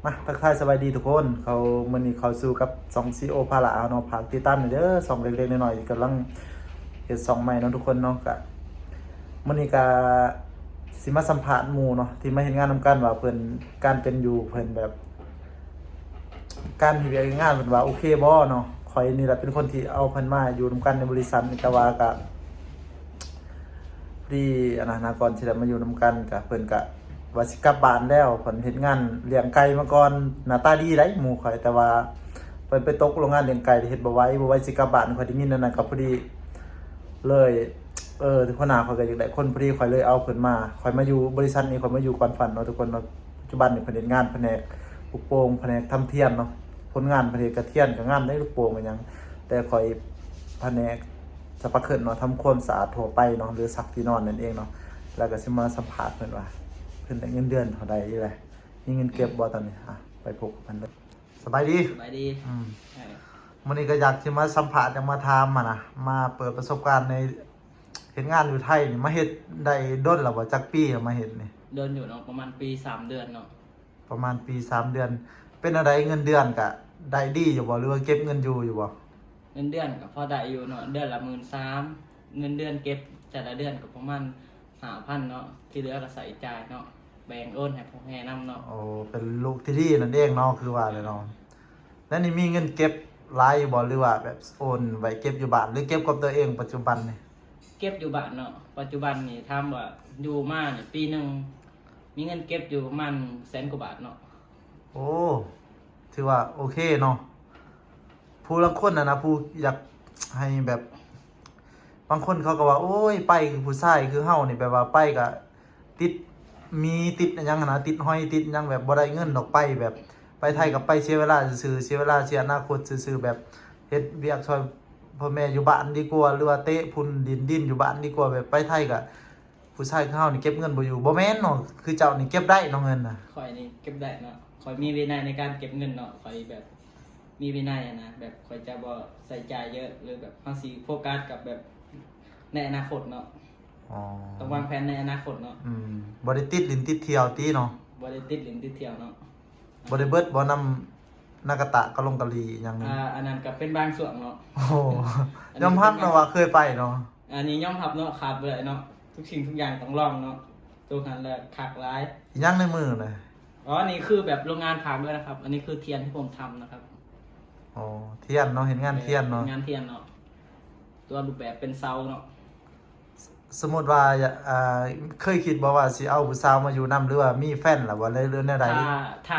ມາທັກທາຍສະບາຍດີທຸກຄົນ ເຂົ້າ ມື້ນີ້ເຂົ້າສູ່ກັບຊ່ອງຊີໂອພາລາເຮົາເນາະ. ຝາກຕິດຕາມແດ່ເດີ ຊ່ອງເລັກໆນ້ອຍໆ ກຳລັງເຮັດຊ່ອງໃໝ່ເນາະທຸກຄົນເນາະ. ກະມື້ນີ້ກະຊິມາສຳພາດໝູ່ເນາະ ທີ່ມາເຮັດງານນຳກັນວ່າເພິ່ນ ການເປັນຢູ່ເພິ່ນແບບ ການເຮັດວຽກເຮັດງານເພິ່ນວ່າໂອເຄບໍ່ເນາະ. ຂ້ອຍນີ້ລະເປັນຄົນທີ່ເອົາເພິ່ນມາຢູ່ນຳກັນໃນບໍລິສັດນີ້ ແຕ່ວ່າກະ ພໍດີອັນນັ້ນນະ ກ່ອນຊິໄດ້ມາຢູ່ນຳກັນ ກະເພິ່ນກະວ່າຊິກັບບ້ານແລ້ວ ເພິ່ນເຮັດງານລ້ຽງໄກ່ມາກ່ອນ ໜ້າຕາດີໄດ໋ໝູ່ຂ້ອຍ ແຕ່ວ່າເພິ່ນໄປຕົກໂລງງານລ້ຽງໄກ່ ເຮັດບໍ່ໄຫວ ບໍ່ໄຫວຊິກັບບ້ານ. ຂ້ອຍໄດ້ຍິນອັນນັ້ນກະພໍດີເລີຍ ເອີ ຫົວໜ້າຂ້ອຍກະຢາກໄດ້ຄົນ ພໍດີຂ້ອຍເລີຍເອົາເພິ່ນມາ. ຂ້ອຍມາຢູ່ບໍລິສັດນີ້ ຂ້ອຍມາຢູ່ກ່ອນຝັນເນາະທຸກຄົນເນາະ. ປັດຈຸບັນນີ້ເພິ່ນເຮັດງານພະແນກລູກໂປ່ງ ພະແນກທຳທຽນເນາະ. ຜົນງານເພິ່ນເຮັດກະທຽນ ກະງາມໃດ໋ ລູກໂປ່ງກະຫຍັງ ແຕ່ຂ້ອຍພະແນກ ສະປາເຄິນເນາະ ທຳຄວາມສະອາດທົ່ວໄປເນາະ ຫຼືຊັກທີ່ນອນນັ້ນເອງເນາະ. ແລ້ວກະຊິມາສຳພາດເພິ່ນວ່າ ເພິ່ນໄດ້ເງິນເດືອນເທົ່າໃດແຫຼະ ມີເງິນເກັບບໍ່ຕອນນີ້. ອ່ະ ໄປພົບກັບເພິ່ນເລີຍ. ສະບາຍດີ. ສະບາຍດີ. ອືມ ເອີ ມື້ນີ້ກະຢາກຊິມາສຳພາດ ຢາກມາຖາມຫັ້ນນະ ມາເປີດປະສົບການໃນເຮັດງານຢູ່ໄທນີ້ ມາເຮັດໄດ້ດົນແລ້ວບໍ່? ຈັກປີແລ້ວມາເຮັດນີ້? ດົນຢູ່ເນາະ ປະມານປີສາມເດືອນເນາະ. ປະມານປີສາມເດືອນ. ເປັນແນວໃດ ເງິນເດືອນກະໄດ້ດີຢູ່ບໍ່ ຫຼືວ່າເກັບເງິນຢູ່ຢູ່ບໍ່? ເງິນເດືອນກະພໍໄດ້ຢູ່ເນາະ ເດືອນລະໝື່ນສາມ ເງິນເດືອນເກັບແຕ່ລະເດືອນກະປະມານຫ້າພັນເນາະ ທີ່ເຫຼືອກະໃຊ້ຈ່າຍເນາະ ແບ່ງໂອນໃຫ້ພໍ່ແມ່ນຳເນາະ. ໂອ້ ເປັນລູກທີ່ດີນັ້ນເອງເນາະ ຄືວ່າແຫຼະເນາະ. ແລ້ວນີ້ມີເງິນເກັບຫຼາຍຢູ່ບໍ່ ຫຼືວ່າແບບໂອນໄວ້ເກັບຢູ່ບ້ານ ຫຼືເກັບກັບຕົວເອງປັດຈຸບັນນີ້? ເກັບຢູ່ບ້ານເນາະ ປັດຈຸບັນນີ້ຖາມວ່າຢູ່ມານີ້ປີໜຶ່ງ ມີເງິນເກັບຢູ່ປະມານແສນກວ່າບາດເນາະ. ໂອ້ ຖືວ່າໂອເຄເນາະ. ຜູ້ລາງຄົນຫັ້ນນະ ຜູ້ຢາກໃຫ້ແບບ ບາງຄົນເຂົາກະວ່າ ໂອ້ຍ ໄປຄືຜູ້ຊາຍຄືເຮົານີ້ ແບບວ່າໄປກະຕິດໝີ ຕິດອີ່ຫຍັງຫັ້ນນະ ຕິດຫອຍຕິດຫຍັງ ແບບບໍ່ໄດ້ເງິນດອກ ໄປແບບ ໄປໄທກະໄປເສຍເວລາຊື່ໆ ເສຍເວລາເສຍອະນາຄົດຊື່ໆ ແບບເຮັດວຽກຊ່ອຍພໍ່ແມ່ຢູ່ບ້ານດີກວ່າ ຫຼືວ່າເຕະຝຸ່ນດິນດິນຢູ່ບ້ານດີກວ່າ. ແບບໄປໄທກະ ຜູ້ຊາຍຄືເຮົານີ້ເກັບເງິນບໍ່ຢູ່ ບໍ່ແມ່ນເນາະ ຄືເຈົ້ານີ້ເກັບໄດ້ເນາະເງິນນະ. ຂ້ອຍນີ້ເກັບໄດ້ເນາະ ຂ້ອຍມີວິໄນໃນການເກັບເງິນເນາະ ຂ້ອຍແບບມີວິໄນຫັ້ນນະ ແບບຂ້ອຍຈະບໍ່ໃຊ້ຈ່າຍເຍີະ ຫຼືແບບເຮົາຊິໂຟກັສກັບແບບໃນອະນາຄົດເນາະ. ອໍ ຕ້ອງວາງແຜນໃນອະນາຄົດເນາະ. ອືມ ບໍ່ໄດ້ຕິດຫຼິ້ນຕິດທ່ຽວຕິເນາະ? ບໍ່ໄດ້ຕິດຫຼິ້ນຕິດທ່ຽວເນາະ. ບໍ່ໄດ້ເບິດບໍ່ນຳນາກາຕະ ກະລົງກະຫຼີຫຍັງນີ້? ອ່າ ອັນນັ້ນກະເປັນບາງຊ່ວງເນາະ. ໂອ້ ຍອມຮັບເນາະວ່າເຄີຍໄປເນາະ. ອັນນີ້ຍອມຮັບເນາະ ຂາດບໍ່ໄດ້ເນາະ ທຸກສິ່ງທຸກຢ່າງຕ້ອງລອງເນາະ. ໂຕຫັ້ນລະຄັກຫຼາຍ. ອີ່ຫຍັງໃນມືນະ? ອໍ ອັນນີ້ຄືແບບໂລງງານຝາກດ້ວຍນະຄັບ ອັນນີ້ຄືທຽນທີ່ຜົມທຳນະຄັບ. ອໍ ທຽນເນາະ ເຮັດງານທຽນເນາະ. ເອີ ເຮັດງານທຽນເນາະ ຕົວະຮູບແບບເປັນເສົາເນາະ. ສົມມຸດວ່າ ອ່າ ເຄີຍຄິດບໍ່ວ່າຊິເອົາຜູ້ສາວມາຢູ່ນຳ ຫຼືວ່າມີແຟນແລ້ວບໍ່ ຫຼືແນວໃດ? ຖ້າ ຖ້າ